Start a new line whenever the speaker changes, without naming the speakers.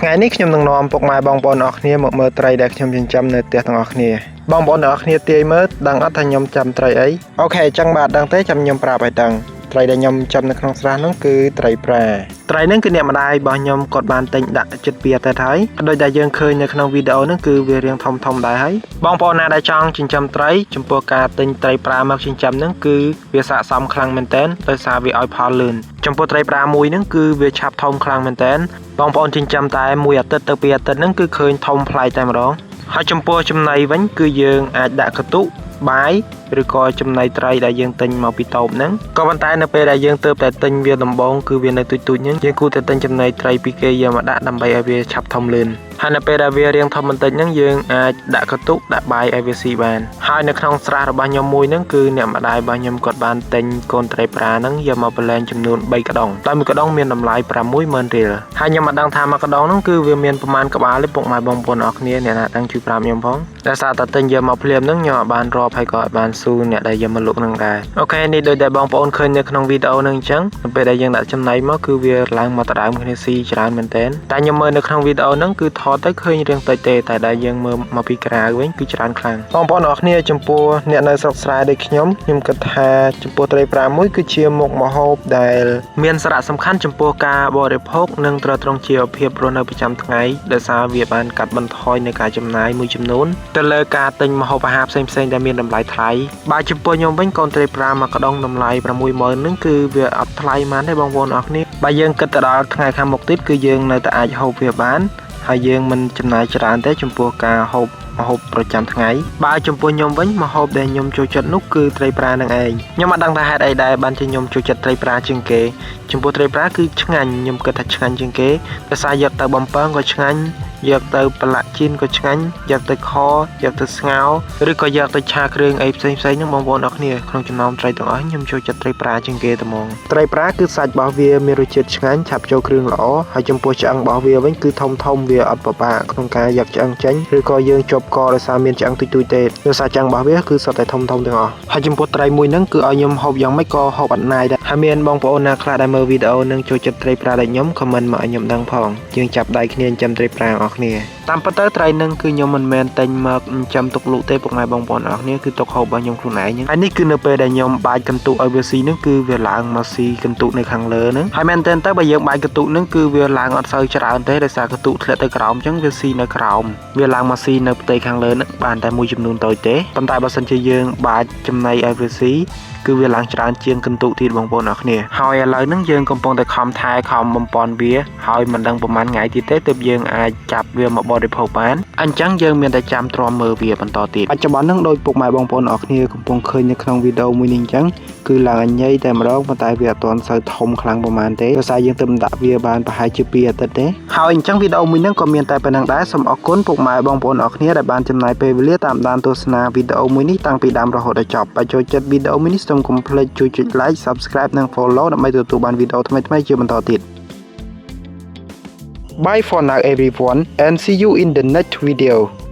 ថ្ងៃនេះខ្ញុំនឹងនាំពុកម៉ែបងប្អូនអរគ្នាមកមើលត្រីដែលខ្ញុំចិញ្ចឹមនៅផ្ទះទាំងអស់គ្នាបងប្អូនទាំងអស់គ្នាទាយមើលដឹងអត់ថាខ្ញុំចាំត្រីអីOK អញ្ចឹងបាទដឹងទេចាំខ្ញុំប្រាប់ឲ្យដឹងត្រីដែលខ្ញុំចាំនៅក្នុងស្រះហ្នឹងគឺត្រីប្រាត្រីហ្នឹងគឺអ្នកម្ដាយរបស់ខ្ញុំគាត់បានទិញដាក់ចិត្តពីអាទិត្យហើយដោយដែលយើងឃើញនៅក្នុងវីដេអូហ្នឹងគឺវារៀងធំធំដែរហើយបងប្អូនណាដែលចង់ចិញ្ចឹមត្រីចំពោះការទិញត្រីប្រាមកចិញ្ចឹមហ្នឹងគឺវាស័ក្តិសមខ្លាំងមែនទែនដោយសារវាឲ្យផលលឿនចំពោះត្រីប្រាមួយហ្នឹងគឺវាឆាប់ធំខ្លាំងមែនទែនបងប្អូនចិញ្ចឹមតែមួយអាទិត្យទៅពីរអាទិត្យហ្នឹងគឺឃើញធំប្លែកតែម្ដងហើយចំពោះចំណីវិញគឺយើងអាចដាក់កន្ទុបាយឬក៏ចំណីត្រីដែលយើងទិញមកពីតូបហ្នឹងក៏ប៉ុន្តែនៅពេលដែលយើងទៅតែទិញវាដំបូងគឺវានៅទូចទូចហ្នឹងយើងគួរតែទិញចំណីត្រីពីគេយកមកដាក់ដើម្បីឲ្យវាឆាប់ធំលឿនហើយនៅពេលដែលវារៀងធំបន្តិចហ្នឹងយើងអាចដាក់កន្ទុដាក់បាយឲ្យវាស៊ីបានហើយនៅក្នុងស្រះរបស់ខ្ញុំមួយហ្នឹងគឺអ្នកម្ដាយរបស់ខ្ញុំគាត់បានទិញកូនត្រីប្រាហ្នឹងយកមកប្រឡែងចំនួន3ក្ដុងដោយមួយកដុងមានតម្លៃ60000រៀលហើយខ្ញុំមិនដឹងថាមួយកដុងហ្នឹងគឺវាមានប្រមាណក្បាលទេពុកម៉ែបងប្អូនអរគ្នាអ្នកណាដឹងជួយប្រាប់ខ្ញុំផងដោយសារតែទិញយកមកភ្លាមហ្នឹងខ្ញុំអត់បានរាប់ហើយក៏អត់បានស៊ូអ្នកដែលយកមកលក់ហ្នឹងដែរ OK នេះដូចដែលបងប្អូនឃើញនៅក្នុងវីដេអូហ្នឹងអញ្ចឹងនៅពេលដែលយើងដាក់ចំណីមកគឺវាឡើងមកដដើមគ្នាស៊ីច្រើនមែនតើតែខ្ញុំមើលនៅក្នុងវីដេអូហ្នឹងគឺថតទៅឃើញរៀងតិចទេតែដែលយើងមើលមកពីក្រៅវិញគឺច្រើនខ្លាំងបងប្អូនអរគ្នាចំពោះអ្នកនៅស្រុកស្រែដូចខ្ញុំខ្ញុំគិតថាចំពោះត្រីប្រាមួយគឺជាមុខម្ហូបដែលមានសារៈសំខាន់ចំពោះការបរិភោគនិងទ្រទ្រង់ជីវភាពរស់នៅប្រចាំថ្ងៃដោយសារវាបានកាត់បន្ថយនៅការចំណាយមួយចំនួនទៅលើការទិញម្ហូបអាហារផ្សេងៗដែលមានតម្លៃថ្លៃបើចំពោះខ្ញុំវិញកូនត្រីប្រាមួយកដុងតម្លៃ60000ហ្នឹងគឺវាអត់ថ្លៃប៉ុន្មានទេបងប្អូនអរគ្នាបើយើងគិតទៅដល់ថ្ងៃខាងមុខទៀតគឺយើងនៅតែអាចហូបវាបានហើយយើងមិនចំណាយច្រើនទេចំពោះការហូបម្ហូបប្រចាំថ្ងៃបើចំពោះខ្ញុំវិញម្ហូបដែលខ្ញុំចូលចិត្តនោះគឺត្រីប្រានឹងឯងខ្ញុំអត់ដឹងថាហេតុអីដែរបានជាខ្ញុំចូលចិត្តត្រីប្រាជាងគេចំពោះត្រីប្រាគឺឆ្ងាញ់ខ្ញុំគិតថាឆ្ងាញ់ជាងគេដោយសារយកទៅបំពងក៏ឆ្ងាញ់យកទៅប្រឡាក់ជីនក៏ឆ្ងាញ់យកទៅខយកទៅស្ងោរឬក៏យកទៅឆាគ្រឿងអីផ្សេងផ្សេងហ្នឹងបងប្អូនអរគ្នាក្នុងចំណោមត្រីទាំងអស់ខ្ញុំចូលចិត្តត្រីប្រាជាងគេតែហ្មងត្រីប្រាគឺសាច់របស់វាមានរសជាតិឆ្ងាញ់ឆាប់ចូលគ្រឿងល្អហើយចំពោះឆ្អឹងរបស់វាវិញគឺធំធំវាអត់ពិបាកក្នុងការយកឆ្អឹងចេញឬក៏យើងជាប់កដោយសារមានឆ្អឹងទូចទូចទេដោយសារឆ្អឹងរបស់វាគឺសុទ្ធតែធំធំទាំងអស់ហើយចំពោះត្រីមួយហ្នឹងគឺឲ្យខ្ញុំហូបយ៉ាងម៉េចក៏ហូបអត់ណាយដែរហើយមានបងប្អូនណាខ្លះដែលមើលវីដេអូនឹងចូលចិត្តត្រីប្រាដូចខ្ញុំ comment មកឲ្យខ្ញុំដឹងផងយើងចាប់ដៃគ្នាចិញ្ចឹមត្រីប្រាអស់គ្នាតាមពិតទៅត្រីនឹងគឺខ្ញុំមិនមែនទិញមកចិញ្ចឹមទុកលក់ទេពុកម៉ែបងប្អូនអរគ្នាគឺទុកហូបរបស់ខ្ញុំខ្លួនឯងហ្នឹងហើយនេះគឺនៅពេលដែលខ្ញុំបាយកន្ទុកឲ្យវាស៊ីហ្នឹងគឺវាឡើងមកស៊ីកន្ទុកនៅខាងលើហ្នឹងហើយមែនទែនទៅបើយើងបាយកន្ទុកហ្នឹងគឺវាឡើងអត់សូវច្រើនទេដោយសារកន្ទុកធ្លាក់ទៅក្រោមអញ្ចឹងវាស៊ីនៅក្រោមវាឡើងមកស៊ីនៅផ្ទៃខាងលើហ្នឹងបានតែមួយចំនួនតូចទេប៉ុន្តែបើសិនជាយើងបាចចំណីឲ្យវាស៊ីគឺវាឡើងច្រើនជាងកន្ទុកទៀតបងប្អូនអរគ្នាហើយឥឡូវហ្នឹងយើងកំពុងតែខំថែខំបំពន់វាហើយមិនដឹងប្រហែលថ្ងៃទៀតទេទើបយើងអាចចាប់វាមកបរិភោគបានអញ្ចឹងយើងមានតែចាំទ្រាំមើលវាបន្តទៀតបច្ចុប្បន្នហ្នឹងដោយពុកម៉ែបងប្អូនអរគ្នាកំពុងឃើញនៅក្នុងវីដេអូមួយនេះអញ្ចឹងគឺឡើងអញញីតែម្ដងប៉ុន្តែវាអត់ទាន់សូវធំខ្លាំងប្រហែលទេដោយសារយើងទើបដាក់វាបានប្រហែលជា2អាទិត្យទេហើយអញ្ចឹងវីដេអូមួយហ្នឹងក៏មានតែប៉ុណ្្នឹងដែរសូមអរគុណពុកម៉ែបងប្អូនអរគ្នាដែលបានចំណាយពេលវេលាតាមដានទស្សនាវីដេអូមួយនេះតាំងពីដើមរហូតដល់ចប់បើចូលចិត្តវីដេអូមួយនេះសូមកុំភ្លេចជួយចុច like Subscribe និង Follow ដើម្បីទទួលបានវីដេអូថ្មីៗជាបន្តទៀត Bye for now, everyone, and see you in the next video.